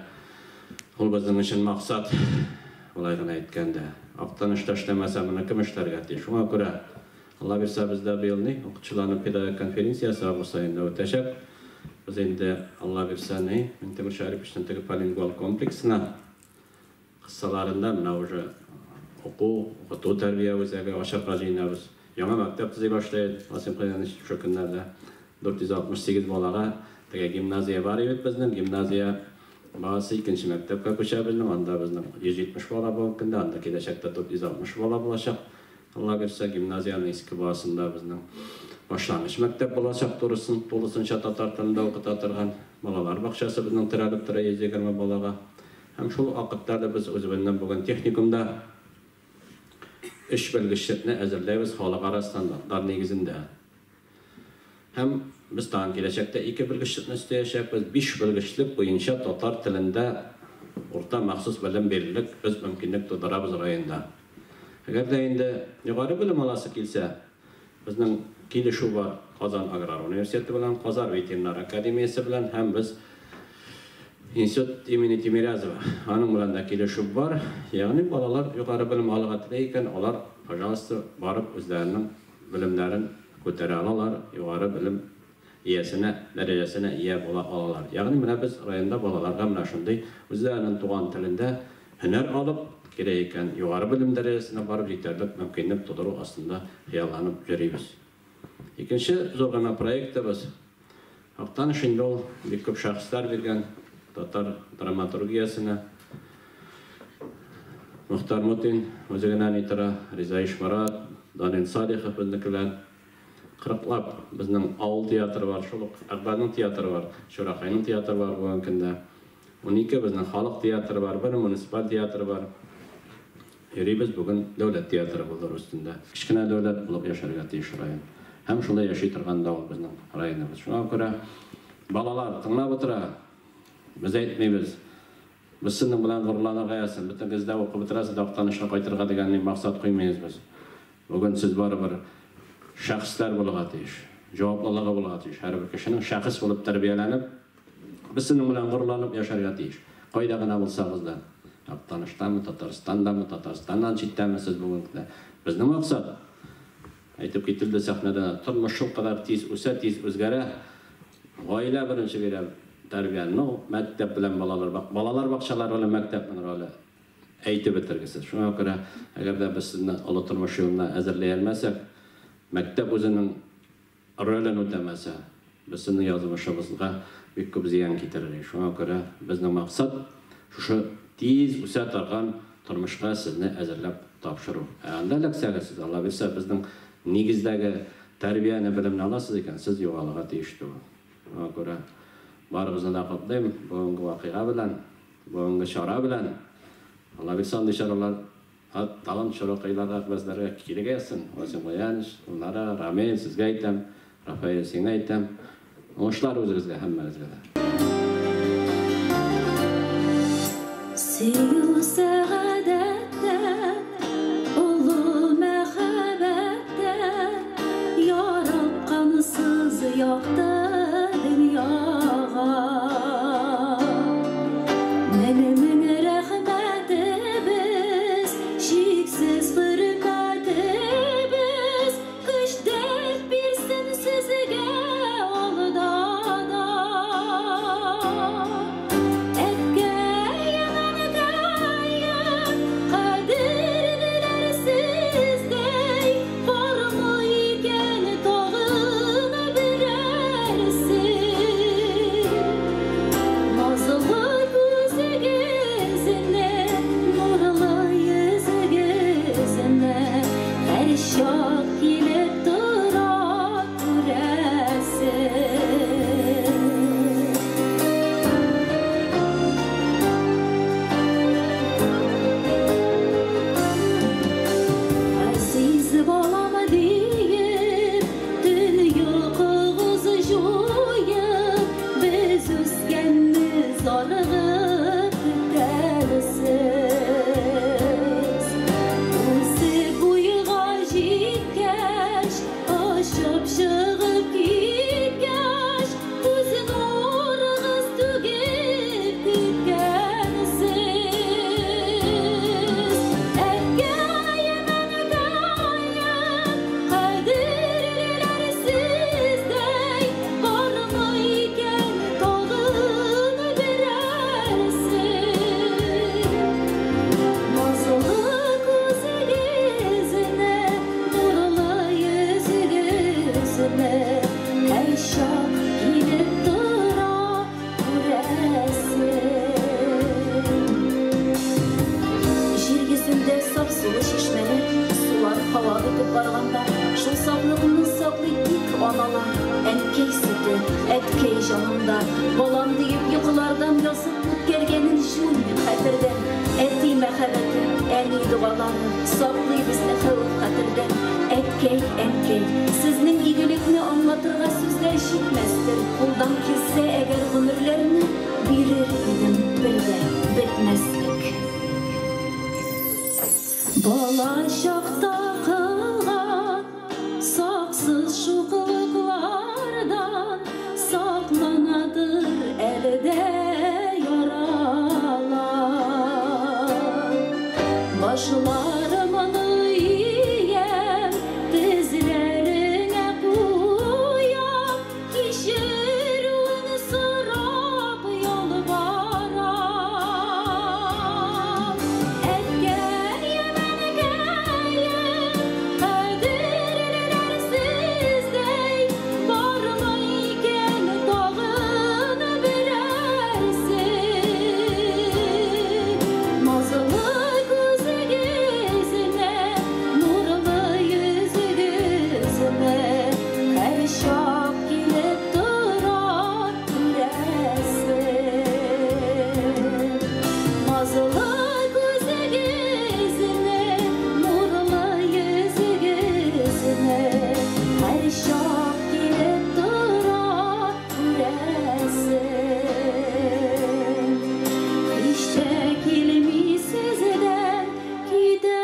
ул безнең өчен максат, болай гына әйткәндә, Актанышта эшләмәсә, моны кем эшләргә тиеш? Шуңа күрә Алла бирсә, бездә быел ни, укытучыларның педагогик конференциясе август аенда үтәчәк. Без инде Алла бирсә ни, Минтимер Шәриповичның теге полингвал комплексына кыссаларында менә уже уку, укыту тәрбия үзәге ачарга җыенабыз. Яңа мәктәп төзи башлый Васим Кыянович шушы көннәрдә. 468 балага теге гимназия бар бит безнең, гимназия баласы икенче мәктәпкә күчә безнең, анда безнең 170 бала бүгенге көндә, анда киләчәктә 460 бала булачак. Алла бирсә, гимназиянең иске базасында безнең башлангыч мәктәп булачак, тулысынча татар телендә укыта торган балалар бакчасы безнең терәлеп тора 120 балага. Һәм шул вакытта да без үзебезнең бүген техникумда 3 белгечлекне әзерләйбез халыкара стандартлар нигезендә. Һәм без тагын киләчәктә 2 белгечлекне өстәячәкбез. 5 белгечлек буенча татар телендә урта махсус белем бирерлек без мөмкинлек тудырабыз районда. Әгәр дә инде югары белем аласы килсә, безнең килешү бар Казан аграр университеты белән, Казан ветеринар академиясе белән һәм без Институт имени Тимирязева, аның белән дә килешү бар. Ягъни балалар югары белем алырга тели икән, алар, пожалуйста, барып үзләренең белемнәрен күтәрә алалар, югары белем иясенә, дәрәҗәсенә ия була алалар. Ягъни менә без районда балаларга менә шундый үзләренең туган телендә һөнәр алып, кирәк икән, югары белем дәрәҗәсенә барып җитәрлек мөмкинлек тудыру астында хыялланып йөрибез. Икенче зур гына проектыбыз Актаныш инде ул бик күп шәхесләр биргән татар драматургиясенә. Мөхтәр Мутин үзе генә ни тора, Риза Ишмарат, Данил Салихов безнекеләр. Кырыклап безнең авыл театры бар, шул ук Әгъбаның театры бар, Чуракайның театры бар бүгенге көндә. 12 безнең халык театры бар, бер муниципаль театры бар. Йөрибез бүген дәүләт театры булдыру өстендә. Кечкенә дәүләт булып яшәргә тиеш район. Һәм шулай яши торган да ул безнең районыбыз. Шуңа күрә балалар тыңлап утыра. Без әйтмибез. Без сезнең белән горурланырга язсын. Бөтен бездә укып бетерәсез, Актанышка кайтырга дигән максат куймыйбыз без. Бүген сез барыбер шәхесләр булырга тиеш. Җаваплылыгы булырга тиеш. Һәрбер кешенең шәхес булып тәрбияләнеп, без сезнең белән горурланып яшәргә тиеш. Кайда гына булсагыз да, Актаныштамы, Татарстандамы, Татарстаннан читтәме сез бүгенге. Безнең максат, әйтеп кителде сәхнәдә, тормыш шул кадәр тиз үсә, тиз үзгәрә. Гаилә беренче бирә тәрбияне. Ну, мәктәп белән балалар, балалар бакчалары белән мәктәпнең роле әйтеп бетергесез. Шуңа күрә, әгәр дә без сезне олы тормыш юлына әзерләй алмасак, мәктәп үзенең ролен үтәмәсә, без сезнең язмышыбызга бик күп зыян китерер. Шуңа күрә безнең максат шушы тиз үсә торган тормышка сезне әзерләп тапшыру. Ә анда эләксәгез, сез, Алла бирсә, безнең нигездәге тәрбияне, белемне аласыз икән, сез югалырга тиеш түгел. Шуңа күрә барыгызны да котлыйм бүгенге вакыйга белән, бүгенге чара белән. Алла бирсә, андый чаралар талант чаракайларга, безләргә кирәк язсын. Васим Гаянович, Гөлнара, Рамил, сезгә әйтәм, Рафаэль, сиңа әйтәм. Уңышлар үзегезгә, һәммәгезгә дә. Сөю сәгадәттә, олы мәхәббәттә, яраткансыз якты дөньяга. Мең-мең рәхмәтебез санала. Әнкәй сөте, әткәй җанымда, балам диеп йокылардан язып үткәргәнен җуймыйм хәтердән. Әти мәхәббәте, әни догалары саклый безне хәвеф-хәтердән. Әткәй, әнкәй, сезнең игелекне аңлатырга сүзләр җитмәстер. Кулдан килсә, әгәр гомерләрне бирер идем бер дә бетмәслек. Бала чакта кылган саксыз шуклыклардан сакланадыр әле дә яралар. Башларымны иям, тезләреңә куям, кичерүен сорап ялварам. Әткәем, әнкәем, кадерлеләр сездәй, бармы икән тагын берәрсе? Назлы күзегезне, нурлы йөзегезне һәр чак килеп тора күрәсем. Назлы күзегезне, нурлы йөзегезне һәр чак килеп тора күрәсем. Һич тә килми сездән китәсем.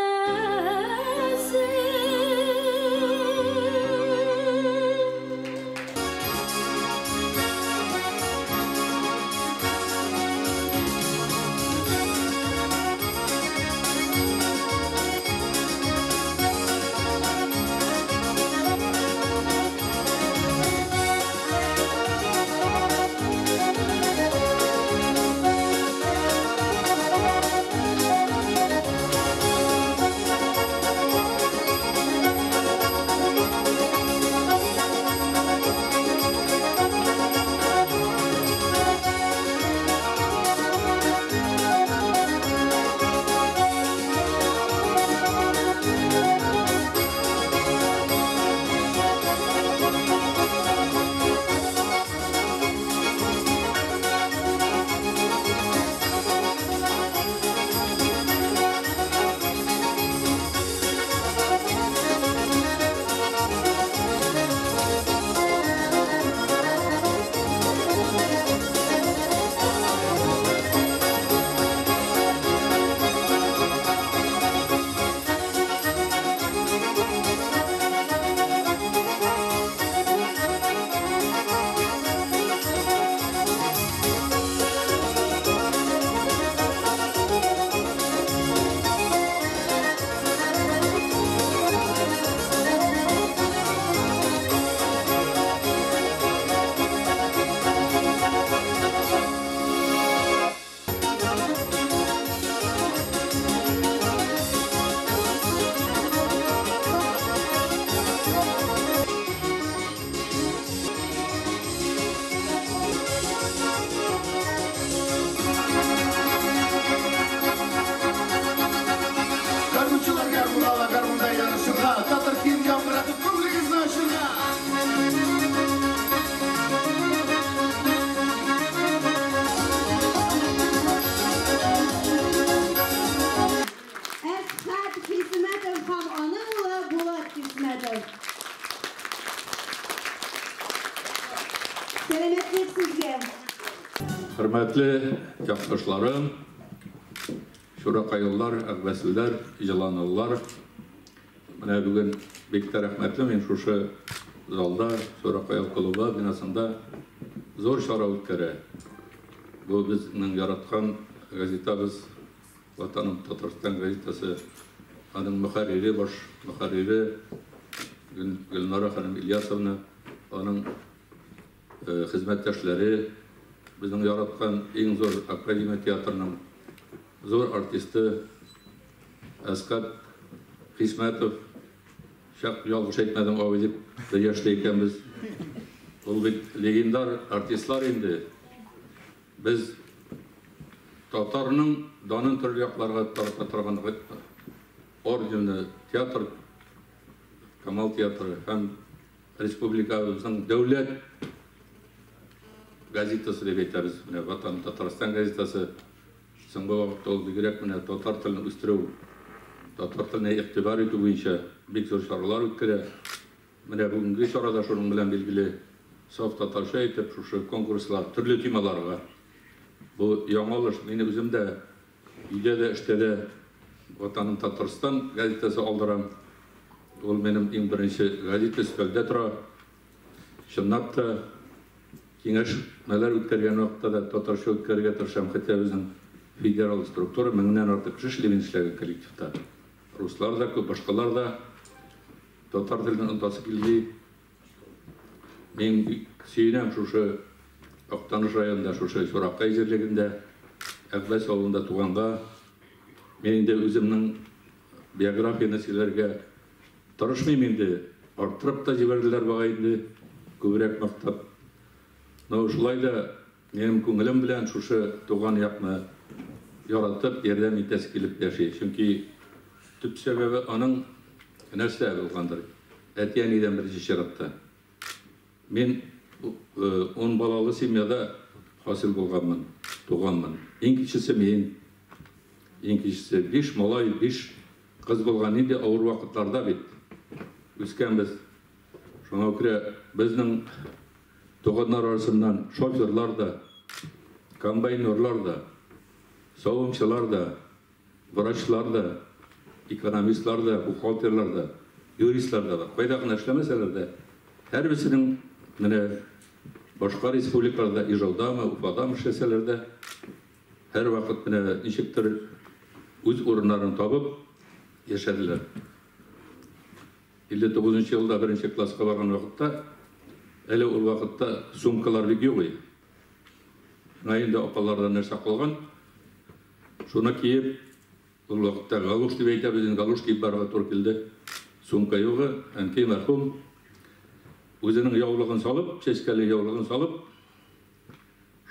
Гармунчылар гармун ала гармунда ярышырга, татар кием яңгыратып күңелегезне ачырга. Әсхәт Хисмәтов һәм аның улы Булат Хисмәтов. Сәламәтлек сезгә. Хөрмәтле якташларым, Чуракайлылар, Әгъбәслеләр, Җыланлылар. Менә бүген бик тә рәхмәтле мин шушы залда, Чуракай клубы бинасында зур чара үткәрә. Бу безнең яраткан газетабыз, Ватаным Татарстан газетасы, аның мөхәррире, баш мөхәррире Гөлнара ханым Ильясовна, аның хезмәттәшләре, безнең яраткан иң зур академия театрының зур артисты Әсхәт Хисмәтов, чак ялгыш әйтмәдем абый дип бер яшьтә икәнбез. Ул бит легендар артистлар инде. Без татарның данын төрле якларга тарата торган орденлы театр, Камал театры һәм Республикабызның дәүләт газетасы дип әйтәбез. Менә Ватан Татарстан газетасы соңгы вакытта ул бигрәк менә татар телен үстерү, татар теленә игътибар итү буенча бик зур чаралар үткәрә. Менә бүгенге чарада шуның белән билгеле саф татарча итеп шушы конкурслар төрле темаларга. Бу яңалыш, мин үзем дә өйдә дә, эштә дә Ватаным Татарстан газетасы алдырам. Ул минем иң беренче газета өстәлдә тора. Чынлап та киңәшмәләр үткәргән вакытта да татарча үткәрергә тырышам, хотя безнең федерал структура меңнән артык кеше эшли мин эшләгән коллективта. Руслар да күп, башкалар да татар телен онытасы килми. Мин бик сөенәм шушы Актаныш районында, шушы Чуракай җирлегендә, Әгъбәс авылында туганга. Мин инде үземнең биографияне сөйләргә тырышмыйм инде, арттырып та җибәрделәр бугай инде, күбрәк мактап. Но шулай да минем күңелем белән шушы туган якны яратып, ярдәм итәсе килеп яши. Чөнки төп сәбәбе аның нәрсә булгандыр? Әти-әнидән беренче чиратта. Мин ун балалы семьяда хасил булганмын, туганмын. Иң кечесе мин. Иң кечесе. Биш малай, биш кыз булган нинди авыр вакытларда бит үскәнбез. Шуңа күрә безнең туганнар арасыннан шоферлар да, комбайнерлар да, савымчылар да, врачлар да, экономистлар да, бухгалтерлар да, юристлар да бар. Кайда гына эшләмәсәләр дә, һәрберсенең менә башка республикаларда, Ижаудамы, Уфадамы эшләсәләр дә, һәрвакыт менә ничектер үз урыннарын табып яшәделәр. 59 елда беренче класска барган вакытта, әле ул вакытта сумкалар бик юк иде. Менә инде апалардан нәрсә калган, шуны киеп, ул вакытта галуш дип әйтәбез инде, галуш киеп барырга туры килде. Сумка югы, әнкәй мәрхүм үзенең яулыгын салып, чәчкәле яулыгын салып,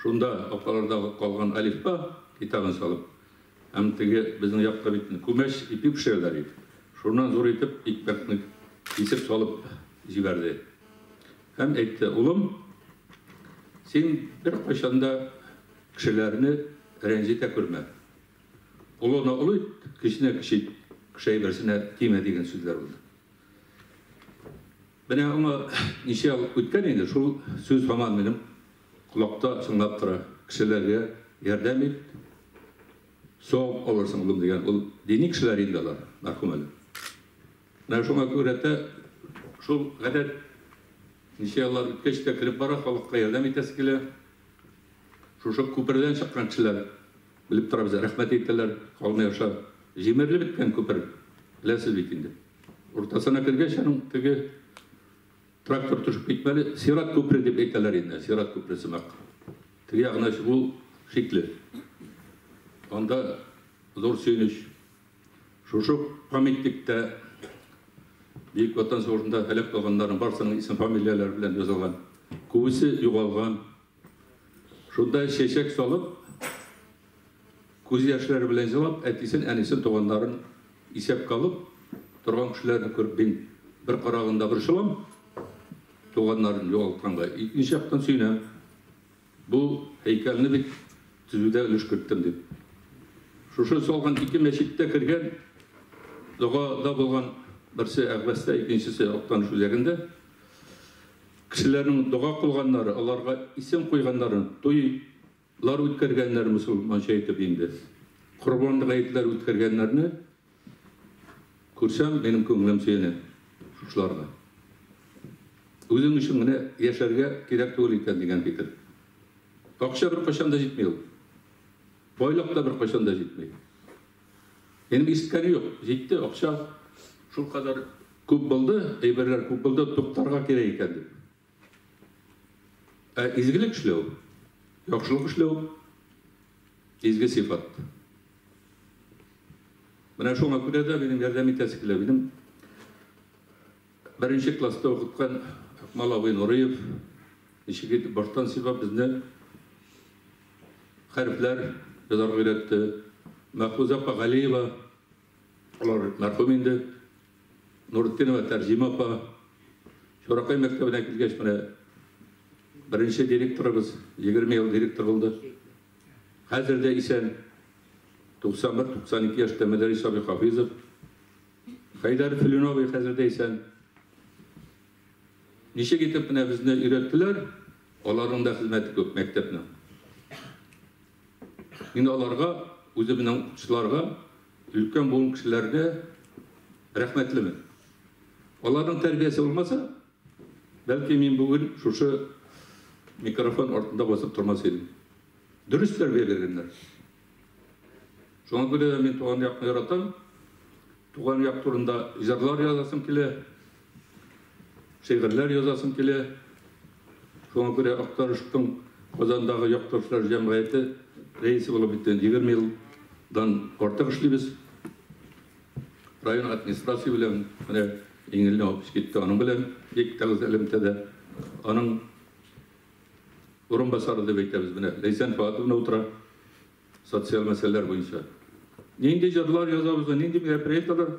шунда апаларда калган әлифба китабын салып, һәм теге безнең якта бит күмәч ипи пешерәләр иде. Шуннан зур итеп икмәкне кисеп салып җибәрде. Һәм әйтте, улым, син беркайчан да кешеләрне рәнҗетә күрмә. Олыны олы ит, кечене кече ит, кеше әйберсенә тимә дигән сүзләр булды. Менә аңа ничә ел үткән инде, шул сүз һаман минем колакта чыңлап тора. Кешеләргә ярдәм ит, савап алырсың, улым дигән. Ул дини кешеләр инде алар, мәрхүм әле. Менә шуңа күрә дә шул гадәт ничә еллар үткәч тә кереп бара, халыкка ярдәм итәсе килә. Шушы күпердән чыккан кешеләр белеп торабыз, рәхмәт әйтәләр, калмый аша. Җимерелеп беткән күпер, беләсез бит инде. Уртасына кергәч, аның теге трактор төшеп китмәле, сират күпере дип әйтәләр инде, сират күпере сымак. Теге ягына чыгу шикле. Анда зур сөенеч. Шушы памятникта Бөек Ватан сугышында һәлак булганнарның барысының исем-фамилияләре белән язылган. Күбесе югалган. Шунда чәчәк салып, күз яшьләре белән җылап, әтисен, әнисен, туганнарын исәпкә алып торган кешеләрне күреп, мин бер караганда борчылам, туганнарын югалтканга. Икенче яктан сөенәм. Бу һәйкәлне бит төзүдә өлеш керттем дип. Шушы салган ике мәчеттә кергән догада булган берсе Әгъбәстә, икенчесе Актаныш үзәгендә. Кешеләрнең дога кылганнары, аларга исем куйганнарын, туйлар үткәргәннәр мөселманча итеп инде. Корбан гаетләр үткәргәннәрне күрсәм, минем күңелем сөенә шушыларга. Үзең өчен генә яшәргә кирәк түгел икән дигән фикер. Акча беркайчан да җитми ул. Байлык та беркайчан да җитми. Минем ишеткәнем юк. Җитте, акча шулкадәр күп булды, әйберләр күп булды, туктарга кирәк икән дип. Ә изгелек эшләү, яхшылык эшләү изге сыйфат. Менә шуңа күрә дә минем ярдәм итәсе килә. Минем беренче класста укыткан Акмал абый Нуриев ничек итеп баштан сыйпап безне хәрефләр язарга өйрәтте. Мәхфүзә апа Галиева, алар мәрхүм инде. Нуретдинова Тәрҗимә апа, Чуракай мәктәбенә килгәч, менә беренче директорыбыз 20 ел директор булды. Хәзер дә исән 91-92 яшьтә Мәдәрис абый Хафизов. Хәйдәр Филин абый хәзер дә исән. Ничек итеп менә безне өйрәттеләр, аларның да хезмәте күп мәктәпнең. Мин аларга, үземнең укытучыларга, өлкән буын кешеләргә рәхмәтлемен. Аларның тәрбиясе булмаса, бәлки мин бүген шушы микрофон артында басып тормас идем. Дөрес тәрбия биргәннәр. Шуңа күрә дә мин туган якны яратам. Туган як турында җырлар язасым килә, шигырьләр язасым килә. Шуңа күрә Актанышның Казандагы якташлар җәмгыяте рәисе булып бит 20 елдан артык эшлибез. Район администрация белән менә Иңелне алып китте, аның белән бик тыгыз элемтәдә. Аның урынбасары дип әйтәбез менә Ләйсән Фатовна утыра социаль мәсьәләләр буенча. Нинди җырлар язабыз, нинди мероприятиеләр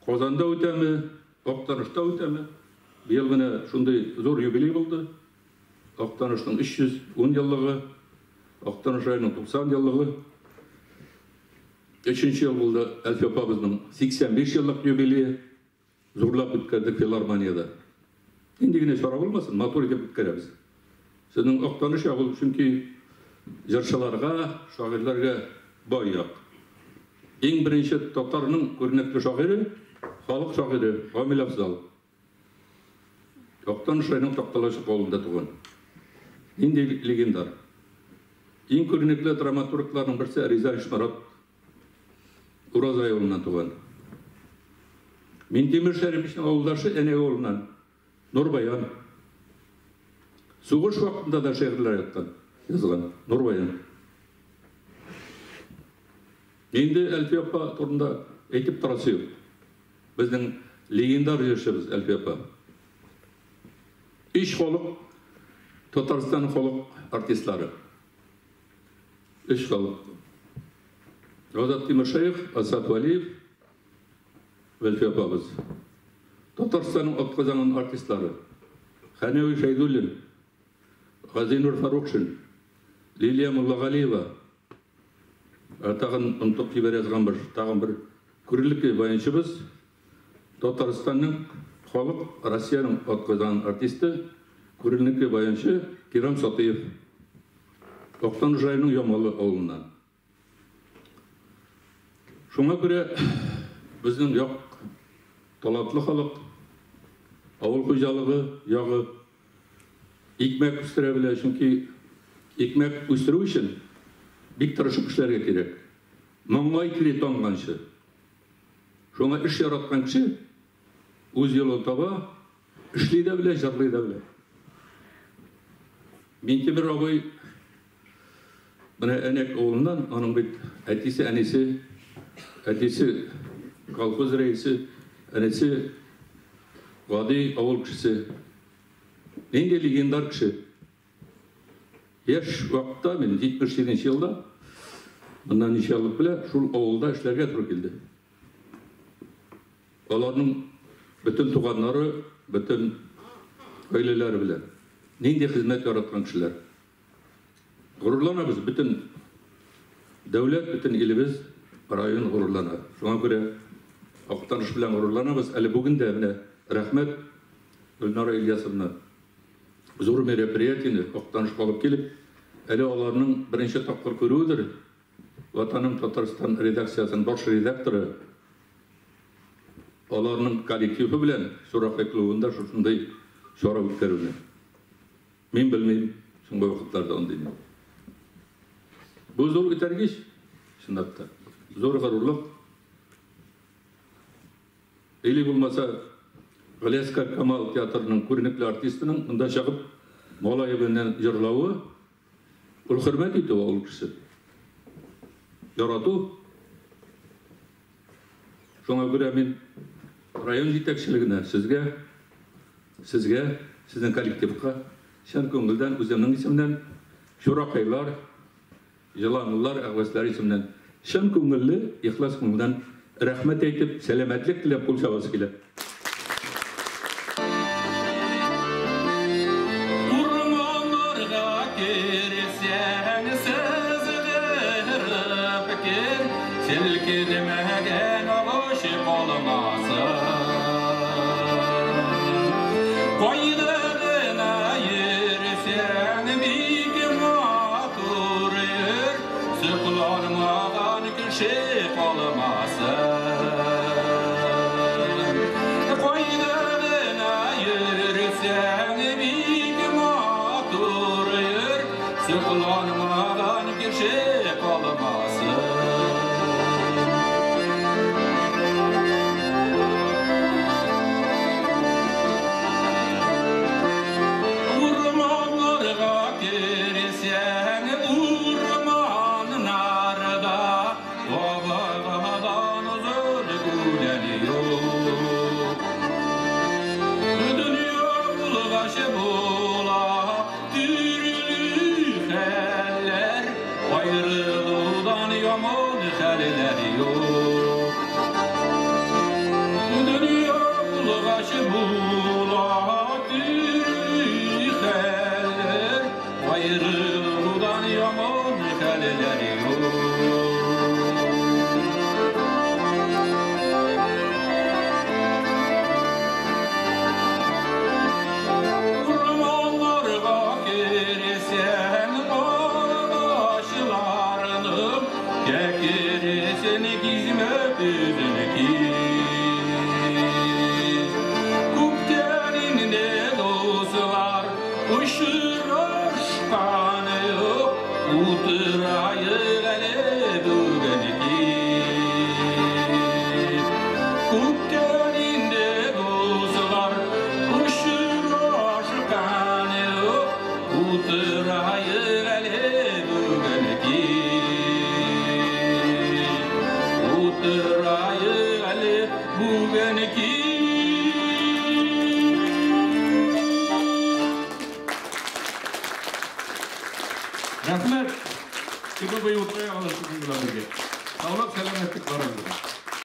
Казанда үтәме, Актанышта үтәме? Быел менә шундый зур юбилей булды. Актанышның 310 еллыгы, Актаныш районының 90 еллыгы. Өченче ел булды Әлфия апабызның 85 еллык юбилее. Зурлап үткәрдек филармониядә. Нинди генә чара булмасын, матур итеп үткәрәбез. Сезнең Актаныш ягы ул чөнки җырчыларга, шагыйрьләргә бай як. Иң беренче татарның күренекле шагыйре, халык шагыйре Гамил Афзал. Актаныш районының Такталачык авылында туган. Нинди легендар. Иң күренекле драматургларның берсе Риза Ишморат Уразай авылыннан туган. Минтимер Шәриповичның авылдашы Әнәк авылыннан Нурбаян. Сугыш вакытында да шигырьләр яткан, язган Нурбаян. Инде Әлфия апа турында әйтеп торасы юк. Безнең легендар җырчыбыз Әлфия апа. Өч халык Татарстан халык артистлары. Өч халык. Азат Тимершаев, Асат Валиев, Әлфия апабыз. Татарстанның атказанган артистлары. Хәнәви Шәйдуллин, Газинур Фарукшин, Лилия Муллагалиева, Тагын онытып җибәрә язган бер, тагын бер күренекле баянчыбыз, Татарстанның халык, Россиянең атказанган артисты, күренекле баянчы Кирам Сатыев. Актаныш районының Ямалы авылыннан. Шуңа күрә безнең як талантлы халык, авыл хуҗалыгы ягы икмәк үстерә белә, чөнки икмәк үстерү өчен бик тырышып эшләргә кирәк. Маңгай тире тамганчы. Шуңа эш яраткан кеше үз юлын таба, эшли дә белә, җырлый да белә. Минтимер абый менә Әнәк авылыннан, аның бит әтисе, әнисе, әтисе колхоз рәисе, әнисе гади авыл кешесе. Нинди легендар кеше. Яшь вакытта мин 77 елда, моннан ничә еллык белә, шул авылда эшләргә туры килде. Аларның бөтен туганнары, бөтен гаиләләре белән. Нинди хезмәт яраткан кешеләр. Горурланабыз, бөтен дәүләт, бөтен илебез, район горурлана. Шуңа күрә Актаныш белән горурланабыз. Әле бүген дә менә рәхмәт Гөлнара Ильясовна зур мероприятиене Актанышка алып килеп, әле аларның беренче тапкыр күрүедер. Ватаным Татарстан редакциясенең баш редакторы аларның коллективы белән Чуракай клубында шушындый чара үткәрүне. Мин белмим, соңгы вакытларда андыйны. Бу зур этәргеч, чынлап та. Зур горурлык. Или булмаса, Галиәсгар Камал театрының күренекле артистының монда чыгып малае белән җырлавы, ул хөрмәт итү ул кеше. Ярату. Шуңа күрә мин район җитәкчелегенә, сезгә, сезгә, сезнең коллективка чын күңелдән үземнең исемнән Чуракайлар, Җыланлылар, әгъвәсләр исеменнән чын күңелле, ихлас күңелдән рәхмәт әйтеп, сәламәтлек теләп кул чабасы килә. Селкенмәгән агач калмасын. Кайда гына йөрсәң, бик матур йөр, сокланмаган кеше калмасын. Кайда гына йөрсәң, бик матур йөр, сокланмаган кеше калмасын. Урманнарга керсәң, урманнарда бабагадан озын үлән юк. Дөнья булгач була төрле хәлләр, аерылудан яман хәлләр юк. Дөнья булгач була төрле хәлләр, аерылудан яман хәлләр юк. Урманнарга керсәң, агачларның кәкресен кисмә, төзен кис. Күптән инде дуслар очрашкан юк, утырайык әле бүген кич. Күптән инде дуслар очрашкан юк, утырайык әле бүген кич. Утырайык әле бүген кич. Рәхмәт. Көне буе утыра аласыз белән бергә. Саулык, сәламәтлек барыгызга.